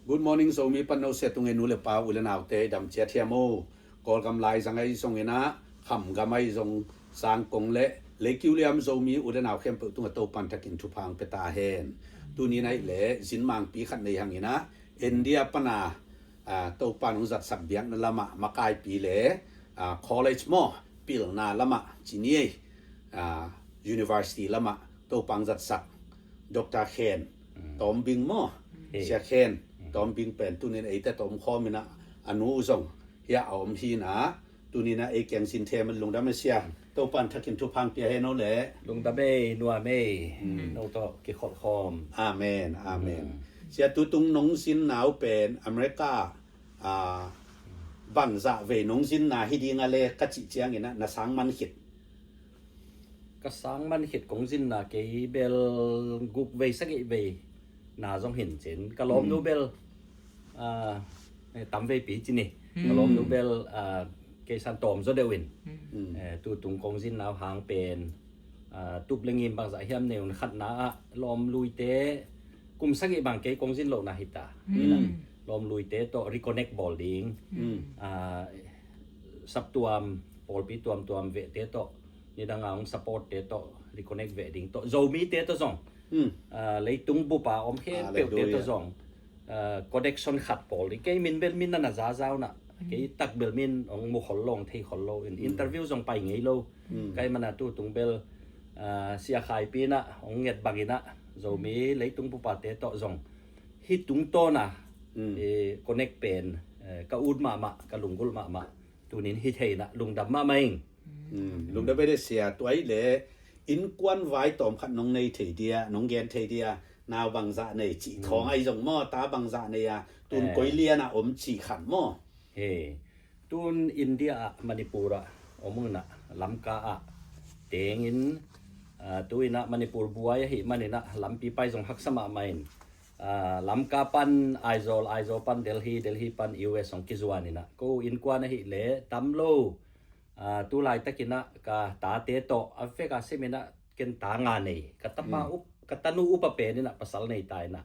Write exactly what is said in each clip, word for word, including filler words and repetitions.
Good morning, Zomi pan no sia tung e, nu le pa, u le naute, i dam ciat hiam o? Kawlgam laizang ahi zongin ah, khamgam ahi zong, sangkong le leikiu liam Zomi u le nau khempeuh tungah Topan thakin thupha hong pia ta hen. Tuni in ahih leh zin mangpi khat nei hangin ah, India pana, ah, Topan hong zatsak biakna lamah makaipi le, ah, college maw, pilna lamah ci ni ei, ah, university lamah Topan zatsak Doctor Khen Tawmbing maw, Sia Khen Tawmbing pen tunin eite tawh om khawm in ah, a nu zong hiah a om hi in ah, tunin ah ei kiang zin them a lungdam e sia. Topan thakin thupha hong pia hen o le. Lungdam e, nuam e. No tawh kikholh khawm. Amen, amen. Sia, tutung nong zinna uh pen America, ah, bangzah vei nong zinna hi ding a le ka cih ciangin ah na sang man khit? Ka sang man khit kong zinna kei bel guk vei sagih vei na zong hi in cin. Ka lawmnu bel, ah, eh, tam veipi ci ni. Ka lawmnu bel, ah, kei san tawm zaw deuh in. Eh, tutung kong zinna uh hang pen, ah, tup le ngim bangzah hiam nei un, khatna ah lawmluite kum sagih bang kei kong zin lohna hi ta. Lawmluite tawh reconnect bawl ding. Ah, saptuam, pawlpi tuamtuam vehte tawh, nidang a hong support te tawh reconnect veh ding tawh, Zomite tawh zong, ah, leitung bupa om khempeuhte tawh zong, ah, connection khat bawl ding. Kei min bel min na na zazau na, kei tak bel min hong mu khol lo, hong thei khol lo in, interview zong pai ngei lo. Kei mana tutung bel, ah, Sia Khaipi na hong nget bangin ah, Zomi leitung bupate tawh zong hih tungtawn a, eh, connect pen, eh, ka ut mahmah, ka lunggulh mahmah. Tunin hi thei in ah lungdam mahmah ing. Lungdam e le sia. Tua ahih leh innkuan vai tawm khat nong nei thei dia, nong gen thei dia, nau bangzah nei cih thawng ahi zong maw, ta bangzah nei a, tun koi lian ah om cih khat maw? He, tun India ah, Manipur ah om un ah, Lamka ah tengin, ah, tu in ah Manipur buai ahih manin ah lampi pai zong haksa mahmah in, ah, Lamka pan Aizawl, Aizawl pan Delhi, Delhi pan U S hong kizuan in ah, ko innkuan ahih leh tam lo. Ah, tu laitakin ah ka tate tawh a vek a sim in ah, ken ta nga nei. Ka tapa up, ka tanu upa pen in ah pasal nei ta in ah,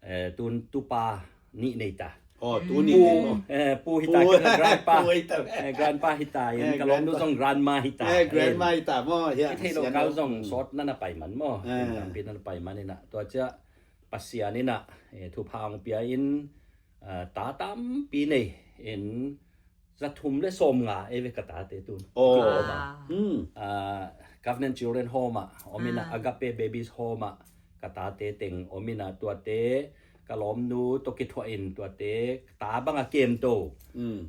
eh, tun tupa nih nei ta. Oh, tu nih nei maw? Eh, pu hi ta, ken grandpa. Pu hi ta. Eh, grandpa hi ta in, ka lawmnu zong grandma hi ta. Eh, grandma hi ta maw? Hiah, i theih loh kal zong sawt na na pai man maw? Tampi na na pai man in ah, tua ciah Pasian in ah, eh, thupha hong pia in, ah, ta tampi nei in, za thum le sawm nga ei ve ka tate tun. Oh. Ah, Covenant Children Home ah om in ah, Agape Babies Home ah ka tate teng om in ah, tuate ka lawmnu tawh kithuah in, tuate ta bang a kem to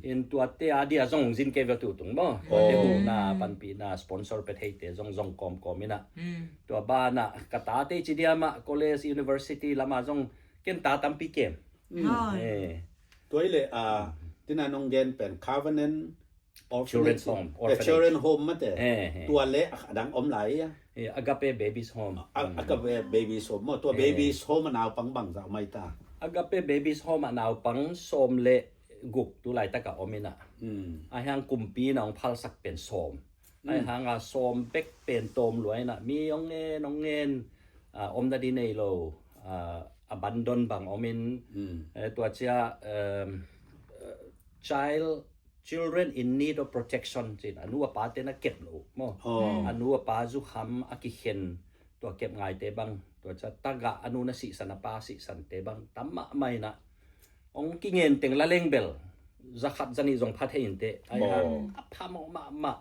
in, tuate a dia zong zin kei ve tutung maw. Tuate huhna, panpihna, sponsor pia theite zong zong kawmkawm in ah, tua ban ah ka tate ci dia mah college, university lam ah zong ken ta tampi kem. Eh. Tua ahih leh, ah, tina nong gen pen Covenant Orphanage, Children's Home, eh, Orphanage. Children Home mate. Eh, eh. Tua le a dang om lai a? Eh, Agape Babies Home. A-, Agape Babies Home maw? Tua Babies Home a naupang bangzah om ai ta? Agape Babies Home a naupang sawm le guk tu laitak a om in ah, a hiang kumpi in ah hong phalsak pen sawm. Ai hang a sawm bek pen tawm lua in ah, mi hong ngen, hong ngen, ah, om nading nei lo, ah, abandon bang om in, eh, tua ciah, um, eh, child, children in need of protection ci in, a nu a pate na kep lo maw. A nu a pa zukham a kikhen, tua kep ngaite bang, tua ciah tagah a nu na sihsan, a pa sihsante bang tam mahmah in ah, hong kingen teng la leng bel za khat za nih zong pha thei in teh. Ai hang a phamawh mahmah,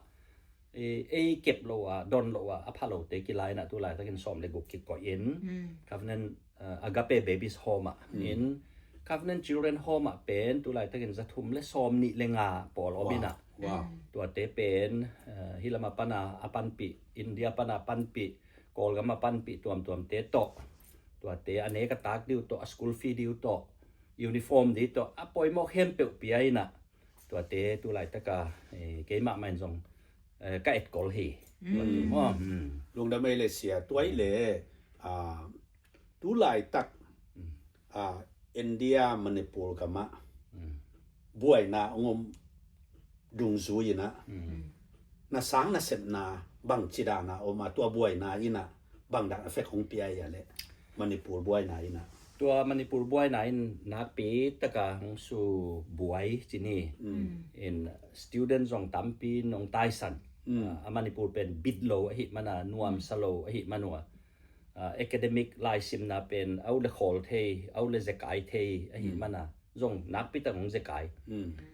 eh, ei kep lo a, don lo a, a pha lote kila in ah tu laitakin sawm le guk kikoih in, Covenant, eh, Agape Babies Home ah in, Covenant Children Home ah pen tu laitakin za thum le sawm nih le nga pawl om in ah. Tuate pen, eh, hih lam a pan a, a panpih, India pan a panpih, Kawlgam a panpih tuamtuamte tawh, tuate a nek a tak ding uh tawh, a school fee ding uh tawh, uniform ding uh tawh, a poimawh khempeuh pia in ah, tuate tu laitak a, eh, keimah mah in zong, eh, ka etkol hi. Tuate maw. Lungdam ei le sia. Tua ahih leh, ah, tu laitak, ah, India, Manipur gam ah buaina hong om dungzui in ah, na sang na sepna bangci dan a om a, tua buaina in ah bang dan a effect hong pia a le, Manipur buaina in ah? Tua Manipur buaina in nakpi taka hong su buai ci ni. In student zong tampi nong taisan. A Manipur pen bit lo ahi mana, nuamsa lo ahi manua, academic laisimna pen au le khawl thei, au le zekai thei ahi mana zong nakpi tak hong zekai.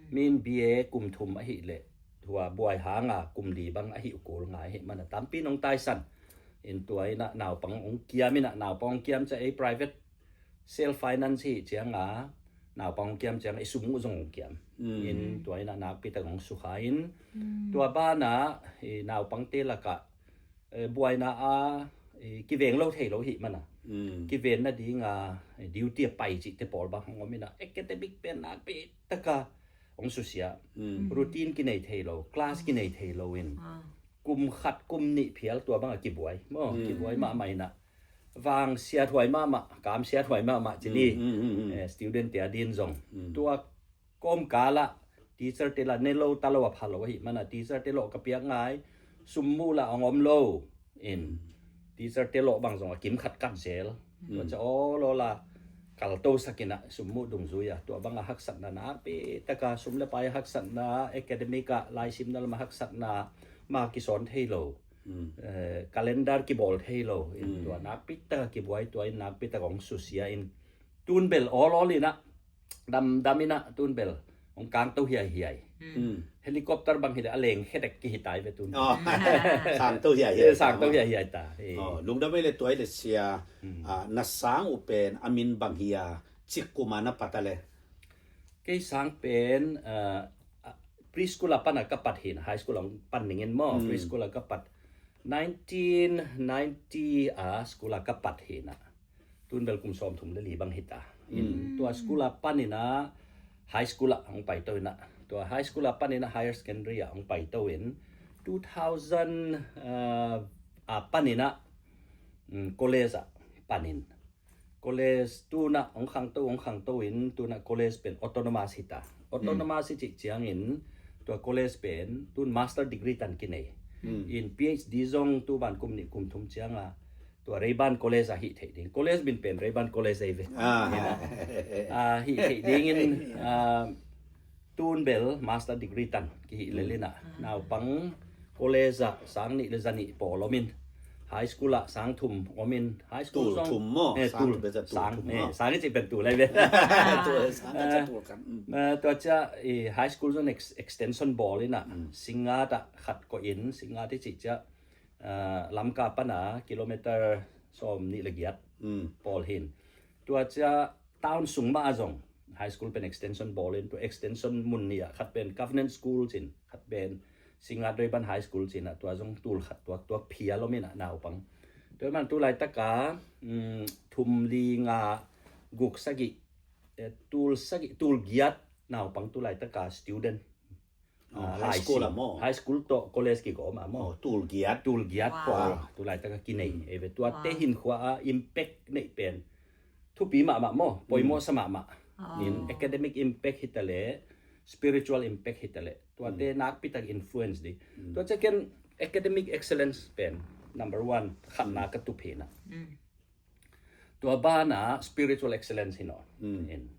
Min B A kum thum ahi le tua buai hanga kum li bang ahi ukul ngai ahi mana tampi nong taisan. In tua ina naupang hong kiam ina, naupang hong kiam ca ei private self finance hi cianga naupang hong kiam cianga i sum uh zong hong kiam. In tua ina nakpi tak hong sukha in tua bana i naupangte laka buaina a kiveng lo thei lo hi mana kiven nadinga duty a pai cihte pawl bang hong om ina academic pen nakpi taka hong susia. Routine kinei thei lo, class kinei thei lo in kum khat kum nih phial tua banga kibuai maw, kibuai mahmah ina vang siathuai mahmah, kam siathuai mahmah ci ni. Student te a din zong tua kawmkala teacher te la ne lo ta lo a pha lo ahi mana teacher te lo ka piak ngai, sum mu la ong om lo. In teacher te lo bang zong a kim khat kat zel. Tua ca aw lo la kal to sakina sum mu dungzui a tua banga haksatna nakpi taka sum le pai haksatna, academic a laisimna lama haksatna ma kisawn thei lo. Calendar kibawl thei lo in tua nakpi taka kibuai tua in nakpi taka hong susia in tun bel awl awl ina damdam ina tun bel hong kang to hiaihiai. Helicopter bang hi le a leng khedek kihi tai ve tun. Sang to hiaihiai ta. Lungdam ei le tua ei le sia. Na sang uh pen a min bang hi a, cik kuma na pata le? Kei sang pen preschool a pana ka pat hina, high school a pan ningin maw, preschool a ka pat. Nineteen ninety a school a ka pat hina. Tun bel kum sawm thum le li bang hita. In tua school a panina high school a hong paito ina, tua high school a panina higher secondary a hong paito in two thousand a panina college a panin. College tuna hong khangto hong khangto in tuna college pen autonomous hita. Autonomous hi cih ciangin tua college pen tun master degree tan kinei. In P H D zong tu ban kum nih kum thum cianga tua Rayburn College a hih theih ding. College min pen Rayburn College ei ve. Hih theih dingin tun bel master degree tan kihih lelina naupang college a sang nih le za nih pawl omin, high school a sang thum omin, high school zong thum maw? Sang thum beza tul sang thum maw? Sang i cih pen tul ei ve. Tua cia high school zong extension bawl ina Singngat a khat koh in, Singngat i cih cia Lamka pana kilometer sawm nih le giat pawl hin. Tua cia town sung mah a zong high school pen extension bawl in, tua extension mun nih ah khat pen Covenant School cin, khat pen Singngat Rayburn High School cin ah, tua zong tul khat tuak tuak phial om in ah naupang. Tua man tu laitaka thum li nga guk sagih, tul sagih, tul giat naupang tu laitaka student. High school tawh college kigawm ah maw? Tul giat. Tul giat pawl tu laitaka kinei ei ve. Tuate hinkhua ah impact neih pen thupi mahmah maw, poimawh sa mahmah. In academic impact hitaleh, spiritual impact hitaleh, tuate nakpitak influence dih. Tua ciah ken academic excellence pen number one khatna ka tup hi nah. Tua banah spiritual excellence hi nawn.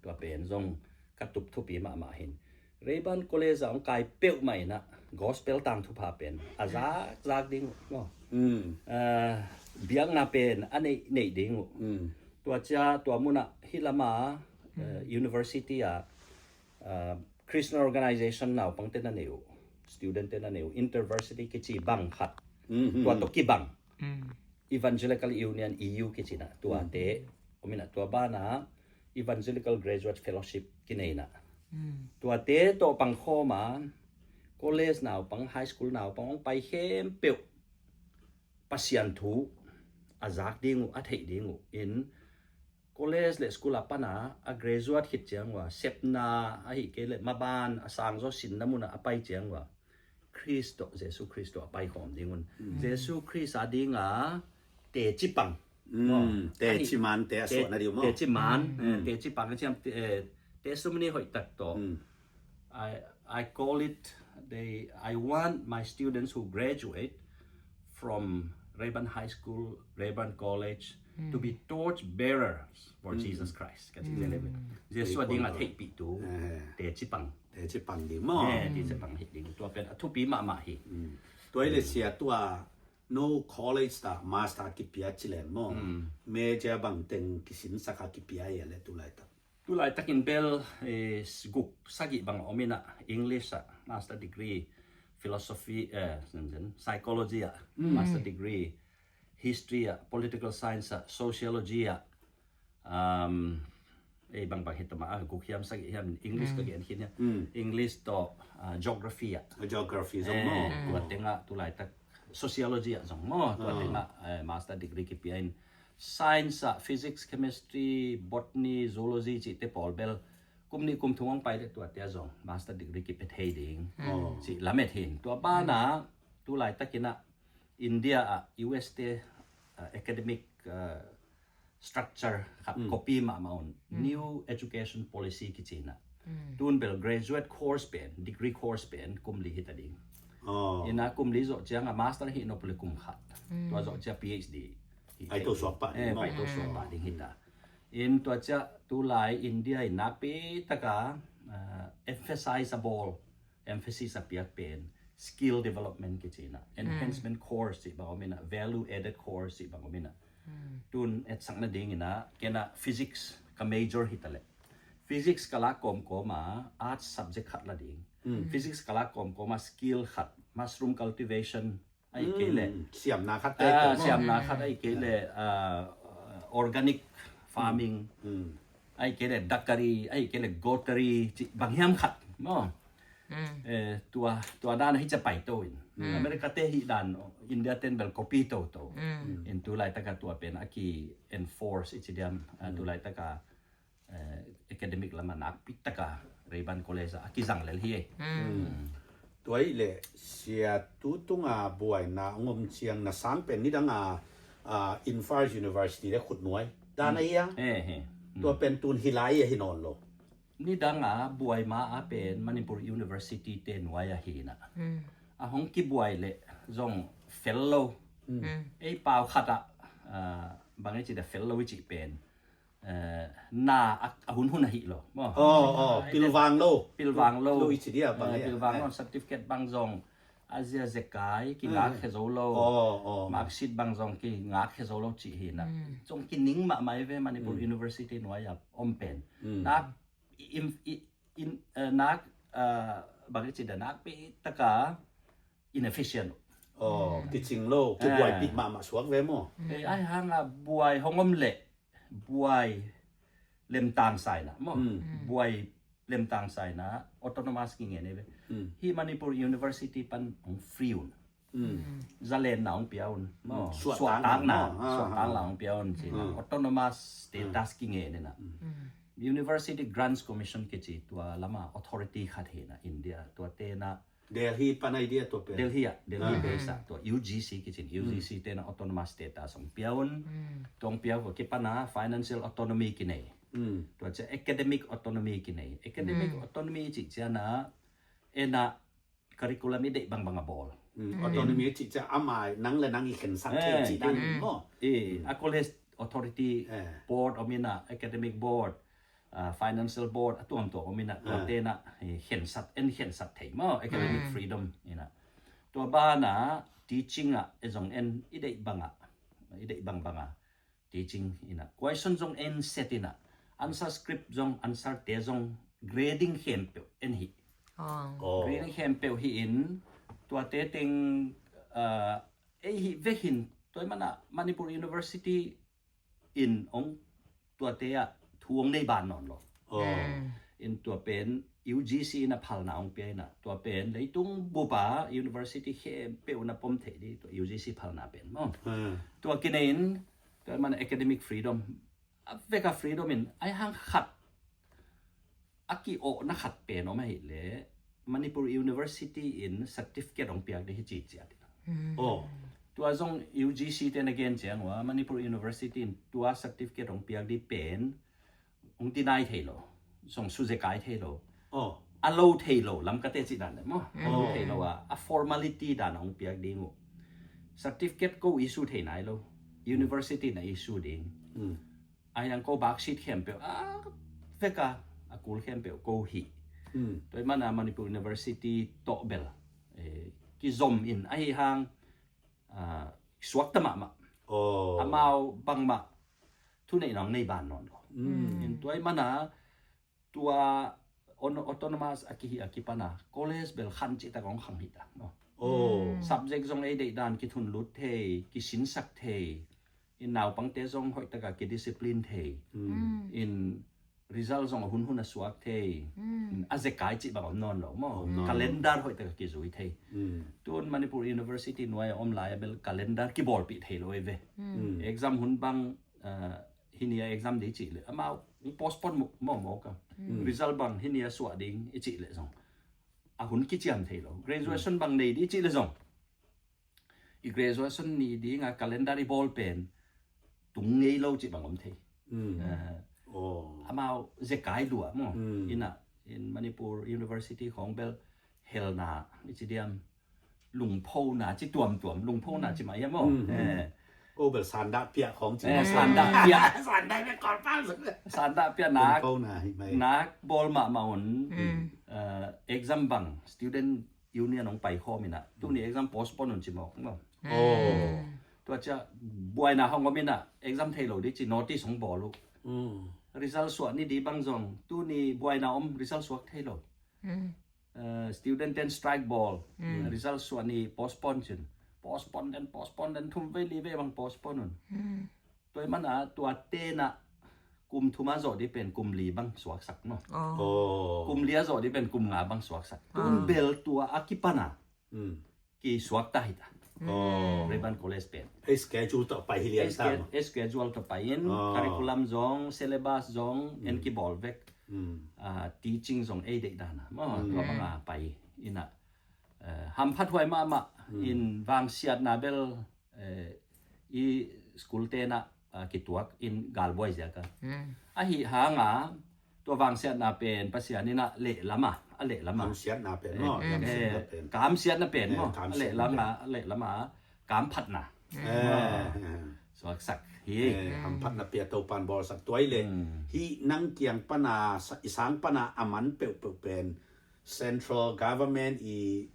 Tua pen zong ka tup thupi mahmah hin. Rayburn College ah hong kai peuhmah inah gospel tangthupha pen a zakzak ding uh maw? Biakna pen a neih neih ding uh. Tua ciah tua munah hih lama university ah Christian organization naupangte na nei uh, studentte na nei uh, InterVarsity kici bang khat. Tua tawh kibang Evangelical Union, E U kici nah, tuate om inah, tua banah Evangelical Graduate Fellowship kinei nah. Tuate tawh pangkhawm a college naupang, high school naupang hong pai khempeuh Pasian thu a zak ding uh, a theih ding uh in college le school a pana a graduate khit ciang ua, sepna ahi kei le maban a sangzaw sinna munah a pai ciang ua, Khrist tawh, Jesu Khrist tawh a paikhawm ding un. Jesu Khrist a dinga teci pang. Teci man te a suahna ding maw? Teci man, teci pang a ciam, testimony hoih tak tawh. I, I call it, they, I want my students who graduate from Rayburn High School, Rayburn College, to be torch bearers for Jesus Christ. Ka ci lele ve. Jesu a ding a theihpih tu. Te cipang. Te cipang ding maw. Eh, te cipang hi ding. Tua pen a thupi mahmah hi. Tua ile sia tua no college ta master kipia ci le maw. Major bang teng kisinsak a kipia ia le tu laitak. Tu laitakin bel eh, guk sagih bang om ina, English ah master degree, philosophy, eh, psychology ah master degree, history ah, political science ah, sociology ah, um, eh, bang bang hitama ah, guk hiam sagih hiam, English ka gen khin hiam. English to ah, geography ah. Geography zong maw. Tua tengah tu laitak sociology ah zong maw, tua tengah eh, master degree kipia in science ah, physics, chemistry, botany, zoology cihte pawl bel kum nih kum thum hong pai le tuate ah zong master degree kipia thei ding cih lamet hin. Tua banah tu laitakin ah India ah U S te ah, academic ah, structure khat copy mahmah un, new education policy kici ina. Tun bel graduate course pen, degree course pen kum li hita ding. Ina kum li zawh ciang a master hi nop le kum khat. Tua zawh ciang P H D. Pai to suak pah ding maw. Pai to suak pah ding hita. In tua ciang tulai India in nakpi taka ah, emphasize a bawl, emphasis a piak pen skill development kici ina, enhancement course cih bang om ina, value added course cih bang om ina. Tun etsak nading ina kena physics ka major hita le, physics ka lak kawmkawm a arts subject khat la ding. Physics ka lak kawmkawm a skill khat, mushroom cultivation, ahih kei le siamna khat, siamna khat, ahih kei le ah, organic farming, ahih kei le duckery, ahih kei le goattery cih bang hiam khat maw. Eh, tua tua dan hi cia pai to in America te hi dan, India ten bel copy to to in tu laitaka tua pen a ki enforce i ci diam, ah, tu laitaka eh, academic lama nakpi taka Rayburn College a kizang lel hi. Tua hi le sia tu tunga buaina ngom ciang na sang pen nidanga ah, Imphal University le khutnuai dan a hia. Tua pen tun hilai a hi nawn lo. Nidanga buai ma a pen Manipur University te nuai a hina. A hong kibuai le zong fel lo. Ei pau khat ah ah, bang i ci da fel lo i ci pen eh, na a, a hunhun ahi lo maw. Oh, oh, pilvang lo. Pilvang lo. Lo i ci dia bang eh, ya. Pilvang lo, certificate bang zong a zia zekai kingak khe zo lo. Oh, oh. Marksheet bang zong kingak khe zo lo ci hina. Zong kining mahmah ve Manipur University nuai a om pen. Nak in, in, in, eh, nak eh, bang i ci da nak pi taka inefficient. Oh, kicing lo, kibuaipih mahmah suak ve maw. Eh, ai hanga buai hong om le buai lemtang saina maw. Buai lemtang saina autonomous kingen e ve. Hi Manipur University pan hong free un. Zalenna hong pia un maw. Suahtakna, suahtakna hong pia un cina. Autonomous status kingen ina. University Grants Commission kici tua lama authority khat hina India tua tena Delhi pan idea tua pen. Delhi ah, Delhi base ah tua U G C kicin, U G C tena autonomous status hong pia un. Tua hong pia ua kipana financial autonomy kinei. Tua cia academic autonomy kinei. Academic autonomy ci ciana ena curriculum i deih bangbang a bawl. Autonomy ci cia amai nang le nang i khensat thei ci dan maw. I a college authority board om ina, academic board, ah, financial board a tuamtuam om ina, tua tena eh, khensat, en khensat thei maw, academic freedom ina. Tua bana teaching ah e zong en i deih banga, i deih bangbanga teaching ina. Question zong en set ina. Answer script zong, answer te zong grading khempeuh en hi. Grading khempeuh hi in tua te teng ah, ei hi vekin tua mana Manipur University in ong tuate ah thu ong nei ban nawn lo. In tua pen U G C in a phalna ong pia ina. Tua pen leitung bupa university khempeuh na pom thei di tua U G C phalna pen maw. Tua kine in tua mana academic freedom, a veka freedom in ai hang khat a ki-awhna khat pen om ahih leh Manipur University in certificate hong piak ding hi ci ciat. Tua zong U G C te na gen ciang ua Manipur University in tua certificate hong piak ding pen hong deny thei lo, zong suzekai thei lo. A lo thei lo lam ka te cih dan le maw. A lo thei lo a, a formality dan hong piak ding uh. Certificate ko issue thei nai lo. university na issue ding. Ahi hang ko baksit khempeuh a veka a kul khempeuh ko hi. Tua ahih mana Manipur University tawh bel kizom in ahi hang suakta mahmah. Amau bangmah thuneihna hong nei ban nawn lo. In tua ahih mana tua autonomous a kihi a kipana college bel khan cihtak hong khang hi ta. Subject zong ei deihdan kithunlut thei, kisinsak thei, in naupangte zong hoihtaka kidiscipline thei, in result zong a hunhun a suak thei, a zekai cih bang om nawn lo maw. Calendar hoihtaka kizui thei. Tun Manipur University nuai a om lai a bel calendar kibawlpih thei lo ei ve. Exam hun bang hini a exam ding cih le amau postpone mawkmawk a, result bang hini a suah ding i cih le zong a hun kiciam thei lo. Graduation bang nei ding i cih le zong i graduation ni dinga calendar i bawl pen tung ngei lo cih bang om thei. Amau zekai lua maw. Ina in Manipur University khong bel helna i ci diam, lungphona ci tuamtuam, lungphona ci mah ia maw. Ko bel sandah piah khong ci. Sandah piah. Sandah piah nak nak bawl mahmah un. Exam bang student union hong pai khawm ina tuni exam postpone un ci mawk maw. Tua cia buaina hong om ina exam thei lo ding ci notice hong bawl uh. Result suah ni ding bang zong tuni buaina om, result suak thei lo. Student ten strike bawl, result suah ni postpone cin, postpone den, postpone den, thum vei li vei bang postpone un. Tua ahih mana tua tenah kum thuma zawh ding pen kum li bang suaksak maw. Kum li a zawh ding pen kum nga bang suaksak. Tun bel tua a kipana kisuakta hi ta. Rayburn College pen ei schedule tawh pai hi lian ta maw. Ei schedule tawh pai in curriculum zong, syllabus zong en kibawl vek. Teaching zong ei deih dana maw, tua banga pai ina hamphat huai mahmah. In vangsiatna bel i school tenah kituak in galbuai ziaka ahi hanga tua vangsiatna pen Pasian ina lehlama a lehlama kamsiatna pen maw, kamsiatna pen maw, a lehlama a lehlama kamphatna suaksak hi. Hamphatna pia Topan bawlsak tuai le hi. Nang kiang pana i sang pana a man peuhpeuh pen central government i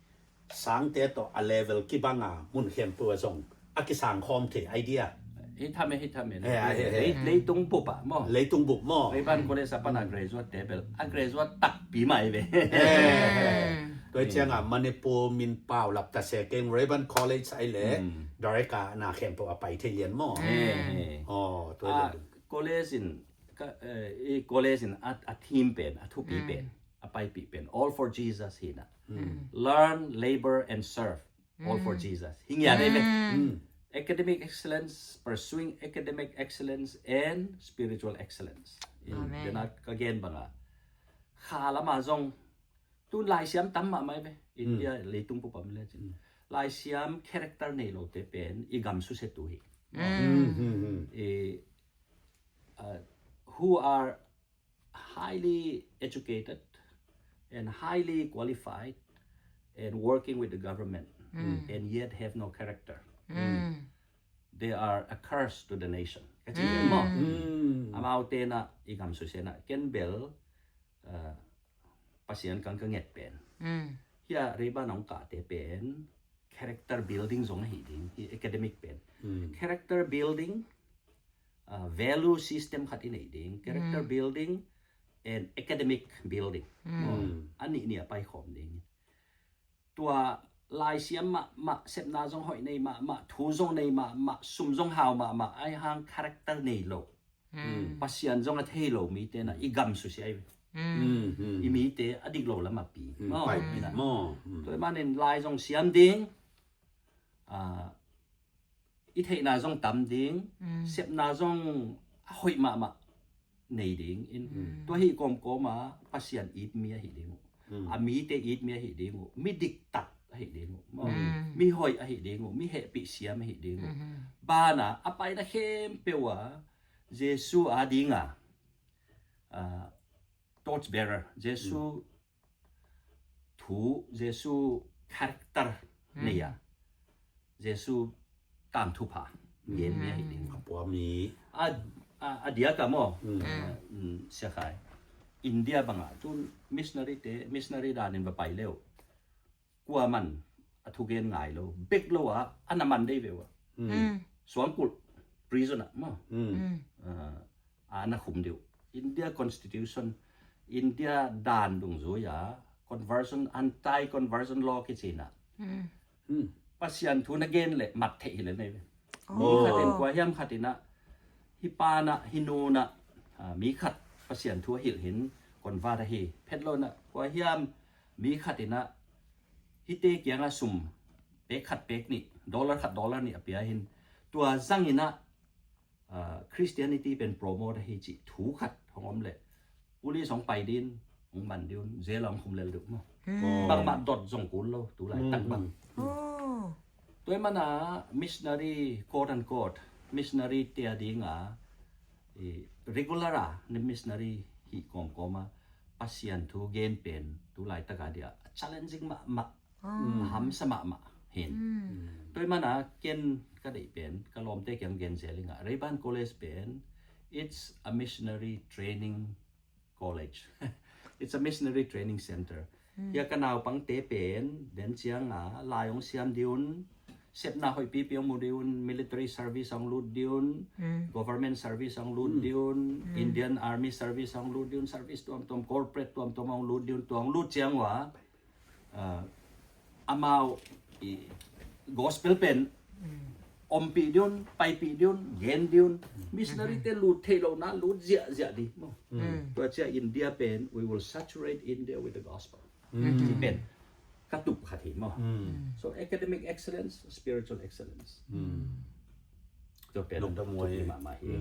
sangte tawh a level kibanga mun khempeuh a zong a kisang khawm thei idea. Hi tham e, hi tham e. Leitung bup ah maw, leitung bup maw. Rayburn College a pana graduate te bel a graduate takpi mai ve. Tua cianga Manipur min pau lapta se keng Rayburn College ai le director na khempeuh a pai thei lian maw. College in college in a theme pen, a thupi pen, a paipih pen All for Jesus hi na. Learn, labor and serve. All for Jesus hi ngiat ei ve. Academic excellence, pursuing academic excellence and spiritual excellence. Dena ka gen banga kha lama zong tun laisiam tam mahmah ei ve. India leitung pupam le cin laisiam character nei lote pen i gam susetu hi. Who are highly educated and highly qualified and working with the government and yet have no character. They are a curse to the nation. Ka ci maw. Amau tena i gam susiana ken bel Pasian kang ka nget pen hia Rayburn a hong kahte pen character building zong ahi ding hi. Academic pen character building, value system khat i nei ding, character building and academic building. A nih nih a paikhawm ding. Tua laisiam mahmah, sepna zong hoih nei mahmah, thu zong nei mahmah, sum zong hau mahmah, aihang character nei lo, Pasian zong a thei lo mite na i gam susia i mite a dik lo lam a pi. Tua i manin lai zong siam ding, i theihna zong tam ding, sepna zong a hoih mahmah nei ding in, tua hih kawmkawma Pasian it mi ahi ding uh, a mite it mi ahi ding uh, mi diktak ahi ding uh, mi hoih ahi ding uh, mi hehpih siam ahi ding uh. Bana a paina khempeuh a Jesu a dinga torch bearer, Jesu thu, Jesu character nei a, Jesu tangthupha Gen mi ahi ding. A pua mi. A, a, a diak a maw. Mm. Mm, Sia Khai. India bangah tun missionary te, missionary danin va pai leu. Kuaman a thugen ngai lo. Bek lo a, a na man dei ve uh a. Mm. Suangkulh prison ah maw. Mm. Ah, a na khum deuh. India Constitution, India dan dungzui a, conversion, anti-conversion law kici na. Mm. Pasian thu na gen le mat theih hi le nei ve. Mi khat in kua hiam khat in ah, hi pa na, hi nu na, ah, mi khat Pasian thu a hilh hin convert ahi. Phet lo na, kua hiam mi khat in ah, hite kiangah sum pek khat pek nih, dollar khat dollar nih a pia hin. Tua zang in ah, ah, Christianity pen promote ahi cih thu khat hong om leh, police hong pai din, hong man din, jail hong khum lel deuh maw. Bangmah dot zong kul lo, tu laitak bang. Tua ahih mana missionary, quote unquote, missionary te a dinga, i, regular a, ni missionary hih kawmkawm a, Pasian thu gen pen, tu laitak a dia, challenging mahmah. A hamsa mahmah hin. Tua ahih mana ken ka deih pen, ka lawmte kiang gen zel ing a, Rayburn College pen, it's a missionary training college. It's a missionary training center. Hia ka naupangte pen, den ciang a, lai hong siam dih un, sepna hoihpipi hong mu dih un, military service hong lut dih un, government service hong lut dih un, Indian Army service hong lut dih un, service tuamtuam, corporate tuamtuam hong lut dih un, tua hong lut ciang ua, ah, amau i gospel pen ompih dih un, paipih dih un, gen dih un, missionary te lut theih lohna lut ziahziah dih maw. Tua ciah India pen, we will saturate India with the gospel. Ci pen ka tup khat hi maw. So academic excellence, spiritual excellence. Tua pen lungdam tup hi mahmah hi.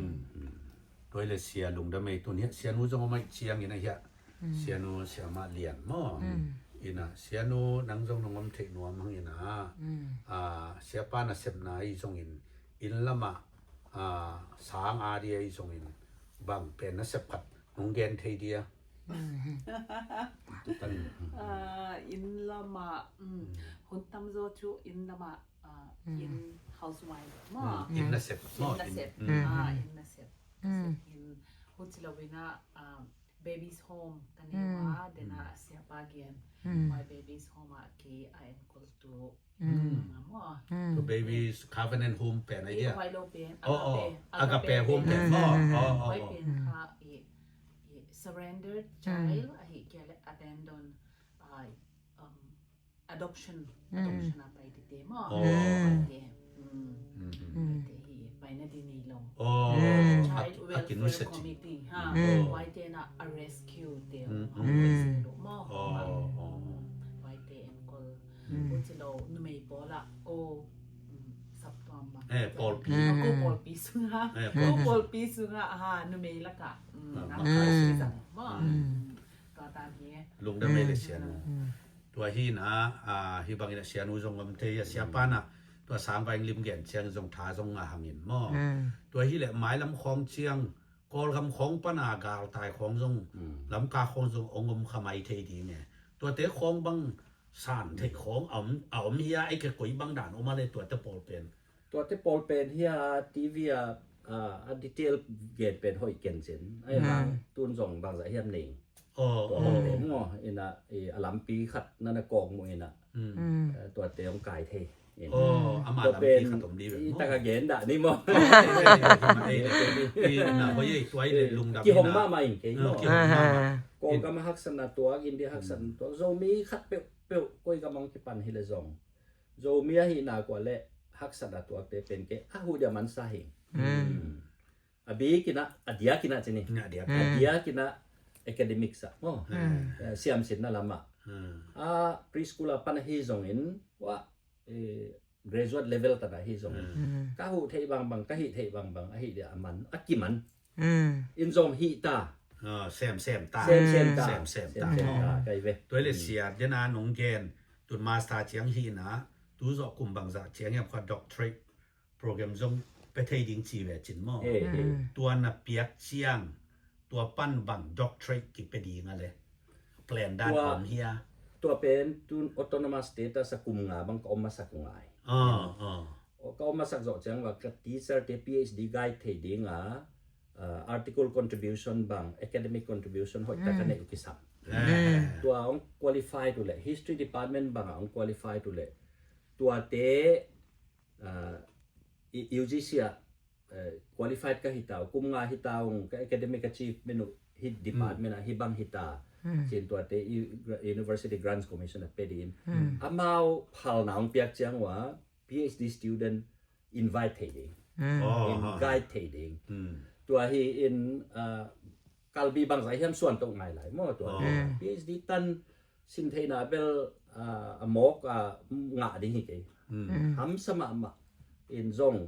Tua hi le sia lungdam ei tun hiah, sianu zong a maih ciangin a hiah. Sianu siamah lian maw. Ina sianu nang zong nong om theih nuam hang ina. Ah, siapa nasepna ahi zongin, inn lamah, ah, sang a dia ahi zongin, bang pen nasep khat nong gen thei dia. Ah, inn lamah, hun tamzaw cu inn lamah, ah, inn housewife maw. Inn nasep maw. Inn nasep. Ah, inn nasep. Nasep inn, huci lo ina, ah, babies home ka nei ua, dena siapa gen. Wai babies home ah kei a enkol tu. Babies covenant home pen a dia. Wai lo pen, oh, oh, agape, agape home pen. Oh, oh, oh. Wai pen kha i, i surrendered child ahi kei le abandon, ah, um, adoption, adoption a pai tete maw. Pai te. Pai te hi, pai na di nei lo. Child welfare committee ha. Pai te na a rescue te. Pai te enkol. Ko ci lo numei pawl a ko saptuam ma. Eh, pawlpi. Ko pawlpi sunga. Ko pawlpi sunga ha, numei laka. Makai sisa maw. Tua tan hi. Lungdam ei le sianu. Tua hi na, ah, hi bangin a sianu zong om thei a, siapa na tua sangvai lim gen ciang zong tha zong ngah hangin maw. Tua hi le mailam khawng ciang, Kawlgam khawng pana galtai khawng zong, Lamka khawng zong ong om kha mai thei ding e. Tuate khawng bang san theih khawng a om, a om hia, ei ke koi bang dan om a le tuate pawl pen. Tuate pawl pen hia, T V a, a, a detail gen pen hoih ken cin. Ai bang, tun zong bangzah hiam nei. Tua hong te maw, ina, i, a lampi khat na na kawk mu ina. Eh, tuate hong kai thei. Ina. Tua lampi pen khat om di ve i maw. Taka gen dah ni maw. Ina, hoi ei, tua i le lungdam ina. Kihong mahmah in kei maw. Kihong mahmah. Kawlgam haksatna tuak, India haksatna tuak. Zomi khat peuhpeuh, koi gam hong kipan hi le zong. Zomi ahihna kua le haksatna tuakte pen kei a huh dia mansa hi. A bikin ah, a diakin ah cini. A diakin. A diakin ah academics ah maw. Eh, siamsinna lamah. A preschool a pan ahi zongin, wah, eh, graduate level tan ahi zongin. Ka huh theih bangbang, ka hih theih bangbang, ahi dia a man, a kiman. In zong hih ta. Sem, sem ta. Sem, sem ta. Sem, sem ta. Sem, sem ta, kai ve. Tua le sia, dena nong gen, tun master ciang hih na, tu zawh kum bangzah ciang hiam kha doctorate program zong pe thei ding ci ve cin maw. Tua na piak ciang, tua pan bang doctorate kipe ding a le plan dan om hia. Tua pen tun autonomous status a kum nga bang ka om masak ngai. Ka om masak zawh ciang va ka teacher te PhD guide thei ding a, uh, article contribution bang, academic contribution hoih taka neih uh kisam. Tua hong qualified uh leh, history department bang a hong qualified uh leh, tuate uh, UGC ah uh, qualified ka hita uh, kum nga hita uh, ka academic achievement uh hih department ah hih bang hita. Cin tuate University Grants Commission ah pe ding in, amau phalna hong piak ciang uh a PhD student invite thei ding, in guide thei ding. Tua hi in uh, kalbi bangzah hiam suan toh ngai lai maw, tua PhD tan sin theihna bel uh, a mawk uh, ngah ding hi kei. Hamsa mahmah in zong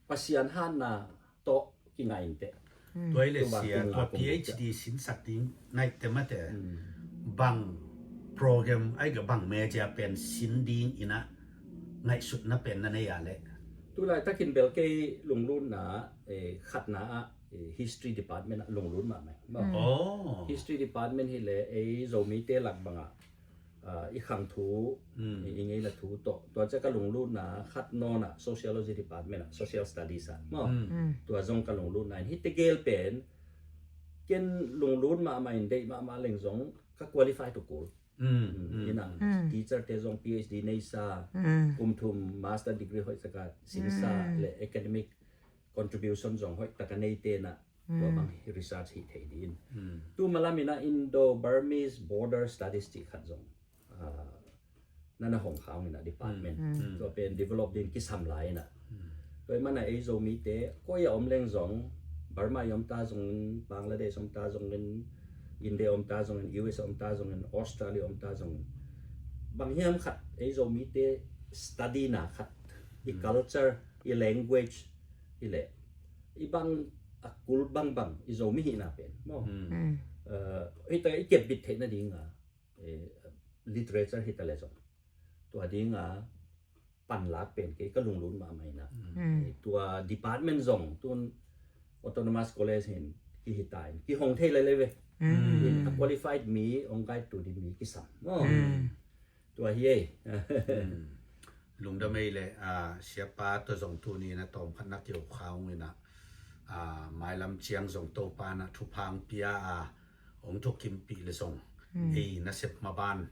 Pasian hatna tawh kingaih inteh. Tua i le sia tua PhD sinsak ding naihte mate bang program ai ka bang major pen sin ding ina ngaihsutna pen na nei a le? Tulai takin bel kei lunglutna eh, khatna ah eh, history department ah lunglut mahmah. History department hi le ei Zomite lak bangah uh, i khang thu, i ngeina thu tawh. Tua cia ka lunglutna khat nawn ah sociology department ah social studies ah maw. Tua zong ka lunglutna in hih tegel pen ken lunglut mahmah in deih mahmah leng zong ka qualify to kul. Ina teacher te zong PhD neisa, kum thum master degree hoih taka sinsa le academic contribution zong hoih taka nei tena tua bang research hi thei ding. Tu malam ina Indo-Burmese Border Studies cih khat zong uh, nana hong khang ina department. Tua pen develop ding kisam lai ina. Tua i mana ei Zomite koi a om leng zong, Burma i om ta zongin, Bangladesh om ta zongin, India om ta zongin, US om ta zongin, Australia om ta zongin, bang hiam khat ei Zomite study na khat, i culture, i language, i le i bang a kul bangbang i Zomi hihna pen maw, uh, hita i kepbit theih nadinga eh, literature hita le zong tua dinga panlak pen kei ka lunglut mahmah ina. Eh, tua department zong tun Autonomous College hin kihita in kihong thei lai lai ve. In a qualified mi hong guide to ding mi kisam maw. Tua hi ei. Lungdam ei le uh, siapa tua zong tuni na tawm khat na kiu khaung ina uh, mailam ciang zong Topa na thupha hong pia a uh, hong thukimpih le zong ei nasep maban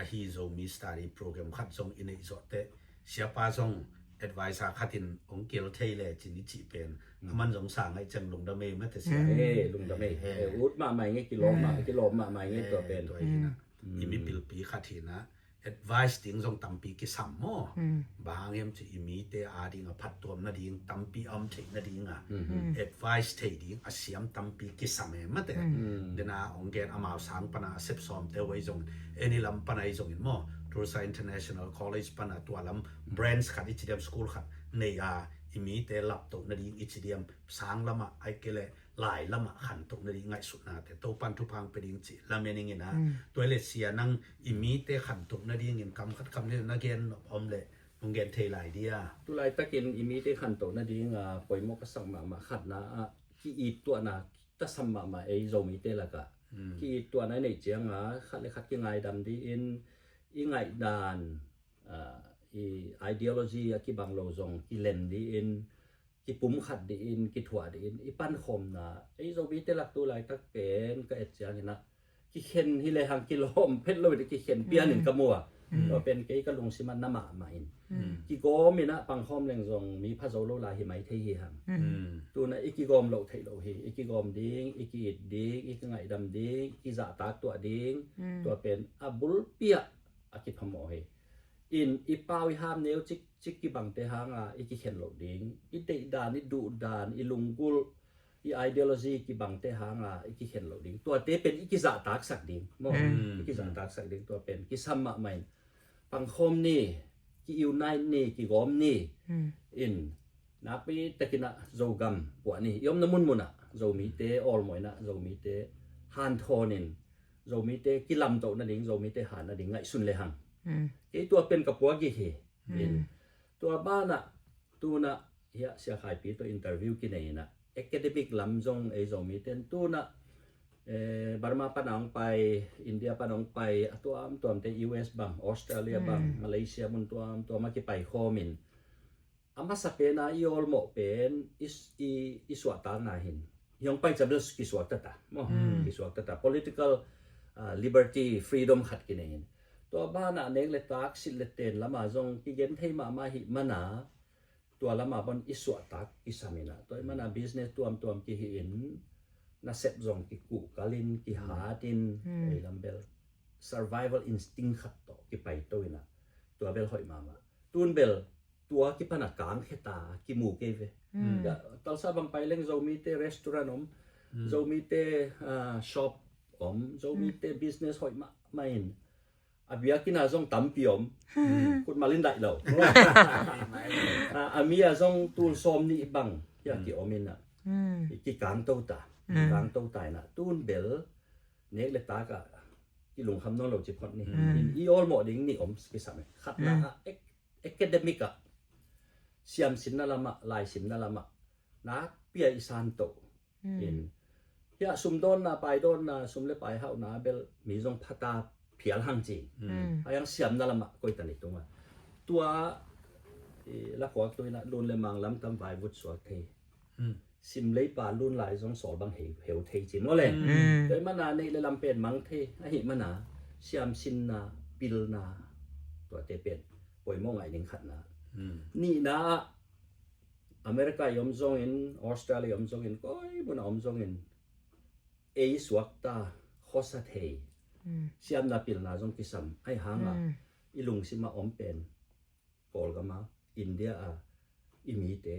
ahi Zomi study program khat zong i neih zawh teh siapa zong advisor khatin hong kil thei le cin i cih pen aman zong sa ngaih ciang lungdam ei mate sia. Lungdam ei. Ut mahmah nge, kilawm mahmah, kilawm mahmah nge tua pen. Tua hi na i mipilpi khat hi na advice ding zong tampi kisam maw. Bang hang hiam ci i mite a ding a phattuam nading tampi a om theih nading a advice thei ding a siam tampi kisam e mate. Dena hong gen amau sang pana a sep sawmte uh ei zong eni lam pana ei zongin maw, Tulsa International College pana tua lam branch khat i ci diam school khat nei a i mite laptoh nading i ci diam sang lama ai kei le lai lamah khantoh nading ngaihsutnate Topan thupha hong pia ding cih lamen ing ina. Tua i le sia nang i mite khantoh nadingin kam khat kam nih na gen om le hong gen thei lai dia? Tulai takin i mite khantoh nadinga poimawh ka sak mahmah khatna ah ki-it tuahna tasam mahmah ei Zomite lakah ki-it tuahna i neih cianga khat le khat kingaidam dingin i ngaihdan, ah, i ideology a kibang lo zong kilen dingin kipumkhat dingin, kithuah dingin i pankhawmna ei Zomite lak tu laitak pen ka et ciangin ah kikhen hi lehang kilawm phet lo in kikhen pianin ka mu a. Tua pen kei ka lungsim ah na mahmah in kigawm in ah pangkhawm leng zong mi pha zo lo lai hi mai thei hi hang. Tuna i kigawm loh theih lo hi. I kigawm ding, i ki-it ding, i kingaihdam ding, i kizahtak tuah ding. Tua pen a bulpi ah a kiphamawh hi. In i pau i ham neu cik cik kibangte hanga i kikhen loh ding, i deihdan, i duhdan, i lunggulh, i ideology kibangte hanga i kikhen loh ding. Tuate pen i kizahtaksak ding maw. I kizahtaksak ding. Tua pen kisam mahmah in pangkhawm ni, ki-unite ni, kigawm ni. In nakpi takin ah Zogam puah ni, i omna munmun ah Zomite awlmawh in ah Zomite hanthawnin Zomite kilamtoh nading, Zomite han nading ngaihsun lehang. Kei tua pen ka puak gik hi. In tua banah tunah hiah Sia Khaipi tawh interview kinei inah academic lam zong ei Zomite in tunah eh, Burma pana hong pai, India pana hong pai, a tuamtuamte U S bang, Australia bang, Malaysia mun tuamtuam a kipaikhawm in a masa pen a i awlmawh pen i, i, i suahtakna hin hi hong pai ciang bel kisuakta ta maw. Kisuakta ta, political, ah, liberty, freedom khat kinei in. Tua banah nek le tak, silh le ten lama zong kigen thei mahmah hi mana, tua lama bon i suahtak kisam inah, tua i mana business tuamtuam kihi in, nasep zong kikuhkal in, kihat in, ei lam bel survival instinct khat tawh kipaito inah, tua bel hoih mahmah. Tun bel tua kipan a kangkhia ta kimu kei ve. Talsa bang pai leng Zomite restaurant om, Zomite, ah, shop om, Zomite business hoih mahmah in, a biakinn ah zong tampi om, kutmal in daih lo. Ah, a mi ah zong tul sawm nih bang hia kiom inah, i kikangto ta, kikangto ta inah, tun bel nek le tak ah kilungkham nawn lo ci phot ni. In i awlmawh ding nih om kisam e. Khatna ah, ac-, academic ah, siamsinna lamah, laisimna lamah nakpi a i santo in, hia sumdawnna, paidawnna, sum le pai hauhna bel mi zong phata phial hang ci. A yang siamna lamah koih ta ni tunga. Tua, eh, lakhuak tu inah Lun le Mang lamtam vaivut suak thei. Sim leipa Lun lai zong sawl bang heu, heu thei ci maw le. Tua i mana neih le lam pen mang thei ahi mana, siamsinna, pilna, tuate pen poimawh ngaih ding khatna. Nihna ah, America i om zongin, Australia i om zongin, koi mun a om zongin, ei suakta, khuasa thei, siamna pilna zong kisam ahi hanga, i lungsim a om pen Kawlgam a, India a i mite,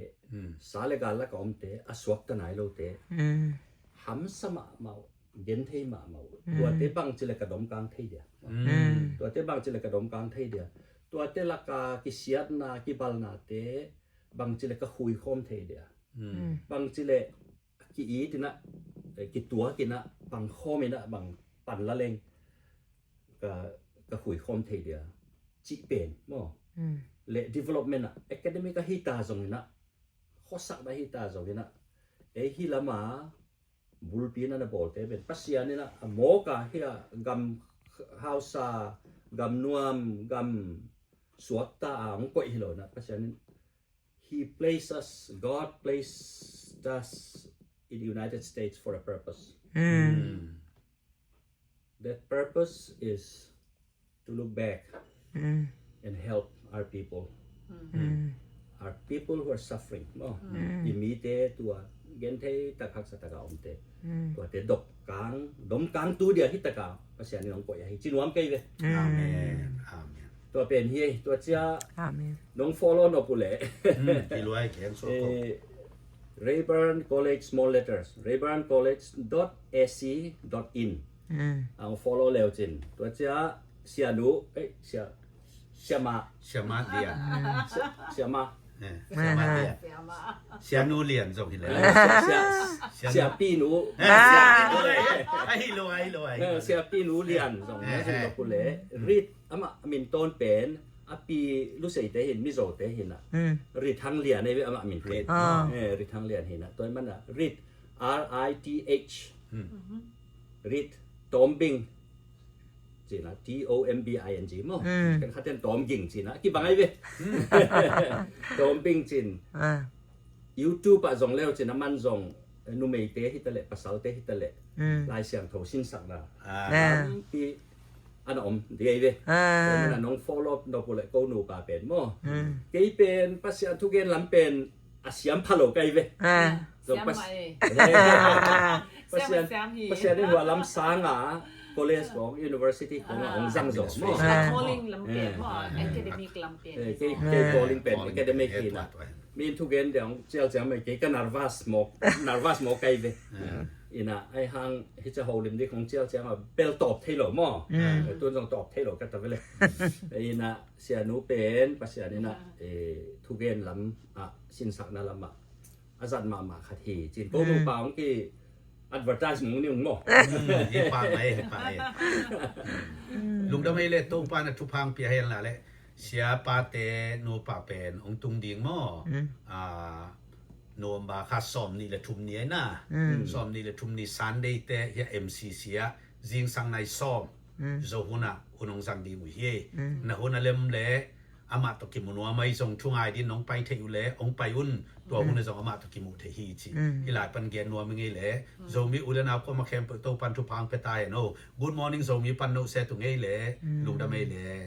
sa le gal laka omte, a suakta nai lote, hamsa mahmah uh, genthei mahmah uh. Tuate bangci le ka domkang thei dia. Tuate bangci le ka domkang thei dia. Tuate laka kisiatna, kibalnate bangci le ka khuikhawm thei dia. Bangci le ki-it inah, eh, kituak inah, pangkhawm inah, bang panla leng ka, ka khuikhawm thei dia cih pen maw. Le development ah, academic ah hita zong inah, khuasakna hita zong inah, ei hi lama bulpi na na bawlte pen Pasian inah a mawka hia gam hausa, gam nuam, gam suakta a hong koih hi lo inah, Pasian in He placed us, God placed us in the United States for a purpose. That purpose is to look back and help our people. Our people who are suffering. No? I mite tua genthei tak haksa taka omte. Tuate dopkang, domkang tu dia hi taka Pasian in hong koih ahi. Ci nuam kei ve. Amen. Amen. Tua pen hi, tua cia. Amen. Nong follow nop uh leh. Kiluai ken so ko. Eh, Rayburn College, small letters, rayburn college dot A C dot in. Ang follow leu cin. Tua cia Sianu, eh, Sia, Siama. Siama dia. Sia, Siama. Eh, Siama dia. Sianu Lian zong hi le. Eh, Sia, Sia, Sianu. Siapi Nu. Eh, Siapi Nu. Ahi lo, ahi lo, ahi lo. Eh, Siapi Nu Lian zong hi lo kule. Rit, amah min tawn pen, a pi Luseite hin, Mizote hin ah. Rit Hang Lian ei ve amah min pen. Eh, Rit Hang Lian hin ah. Tua hi man ah, Rit, R I T H. Rit, Tombing. Cina, T O M B I N G maw. Kan khaten Tom Ging cina. Kibang ai ve. Tom Bing cin. YouTube ah zong leu cin a man zong, eh, numeite hi ta leh, pasalte hi ta leh. Lai Siangtho sinsakna. Lampi ana om di ai ve. Nong follow up nop uh leh ko nupa pen maw. Kei pen Pasian thugen lam pen a siam pha lo kai ve. Zong Pasian, Pasian in hua lam sanga college kong, university kong a hong zang zo maw. Calling lam pen maw, academic lam pen. Kei, kei calling pen academic hi na. Min thugen deuh cial ciang mai kei ka nervous maw, nervous maw kai ve. Ina ai hang hi ca holim di kong cial ciang a bel tawp thei lo maw. Tun zong tawp thei lo ka ta ve le. Ina Sianu pen Pasian ina, eh, thugen lam ah, sinsakna lam ah a zat mahmah khat hi. Cin ko nupa hong ki advertise mung ni ung maw. Hi pah mai, hi pah mai. Lungdam ei le Topa na thupha pia hen la le. Siapate nupa pen hong tung ding maw. Ah, November kha sawm nih le thum ni ai na. Sawm nih le thum ni Sunday te hi a M C C ah zingsang nai sawm. Zo hun ah hun hong zang ding uh hi. Na hun a lem le amah tawh kimu nuam ahi zong thu ngai ding nong pai thei uh leh hong pai un, tua hun ah zong amah tawh kimu thei hi ci. Hih lai pan gen nuam i ngei leh Zomi u le nau kuamah khempeuh Topan thupha hong pia ta hen aw. Good morning Zomi pan no se tu ngei leh lungdam ei leh.